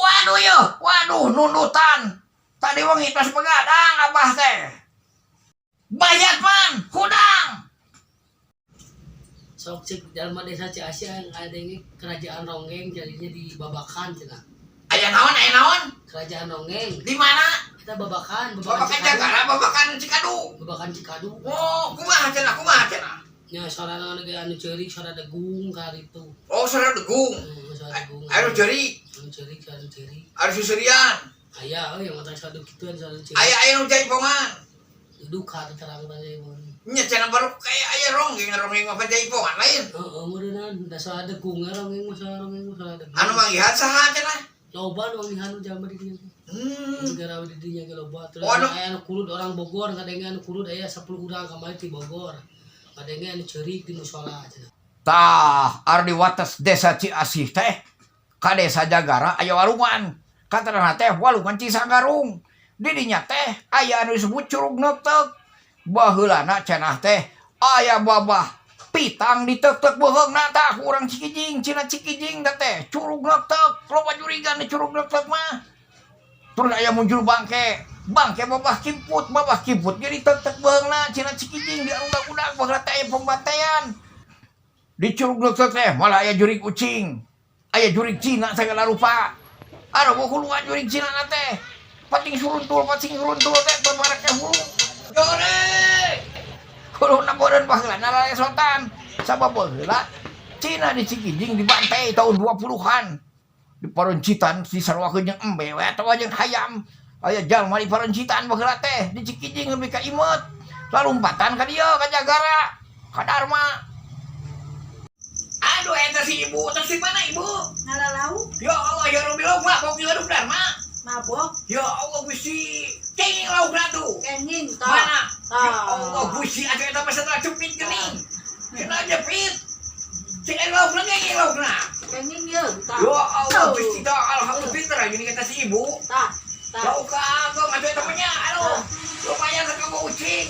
Waduh yo, waduh nundutan. Tadi wengi tos begadang abah teh. Bayat man, hudang. Sok cek jalma desa Ciasih yang ada ini kerajaan Ronggeng jadinya di Babakan cenah. Aya naon, aya naon? Kerajaan Ronggeng. Di mana? Kita Babakan, Babakan Babakan Cikadu. Jagara, Babakan Cikadu. Babakan Cikadu. Oh, kumaha cenah, kumaha cenah? Nya suara anu ge anu ceurik, suara degung kali itu. Oh, suara degung. Suara degung. Anu ceurik, Anu ceurik, suara ceurik. Anu susurian. Aya euy yang mata suara gituan suara ceurik. Aya aya nu jaipongan. Duka teh terang teh mun. Nya cenah baru kayak aya ronggeng, ronggeng mah jaipongan lain. Heeh, meureunnan da suara degung ronggeng mah suara ronggeng mah suara degung. Anu manggihan saha cenah? Loba nu manggihan jalma di dinya teh. Negara di dinya ge loba. Terus Oh, anu- aya anu kurud orang Bogor, kadenge anu kurud aya 10 urang kamari ti Bogor. Kadenge anu ceurik di musala cenah. Tah, ar di wates desa Ciasih teh ka desa Jagara aya walungan. Katana teh walungan Cisanggarung. Di dinya teh aya anu disebut Curug Neuteuk. Baheulana cenah teh aya babah pitang diteuk-teuk beuheungna tah ku urang Cikijing, Cina Cikijing teh teh Curug Neuteuk, loba jurigan di Curug Neuteuk mah. Terus aya muncul bangke, bangke babah kimput jadi teuk-teuk beuheungna Cina Cikijing di udak-udak baheula teh aya pembantaian. Di Curug Neuteuk teh malah aya jurig ucing. Aya jurig Cina segala rupa. Aduh, huluan jurig Cina na teh. Pating suruntul teh teu barake hulu. Jore. Huluna beureun baheula nalalesotan. Sabab baheula Cina di Cikijing dibantai tahun 20-an. Di parencitan disaruakeun jeung embe we atawa jeung hayam. Aya jalma di parencitan baheula teh di Cikijing lebih ka imeut. Lalumpatan ka dieu ka Jagara, ka Darma. Aduh, eta si ibu, terus di mana ibu? Ngala lauk. Ya Allah, ya Rabbi, lauk mabok di Waduk Darma. Mabok. Ya Allah, Gusti. Kenging laukna tuh. Kenging tah. Mana? Ya Tah. Allah, Gusti, atuh eta mah setelah cepit geuning. Kena jepit. Cek aya laukna kenging laukna. Kenging ye tah. Ya Allah, Gusti tah, alhamdulillah pinter gini kata si ibu. Tah. Tah. Lauk ka ageng atuh eta mah nya. Aduh. Lumayan ka ucing.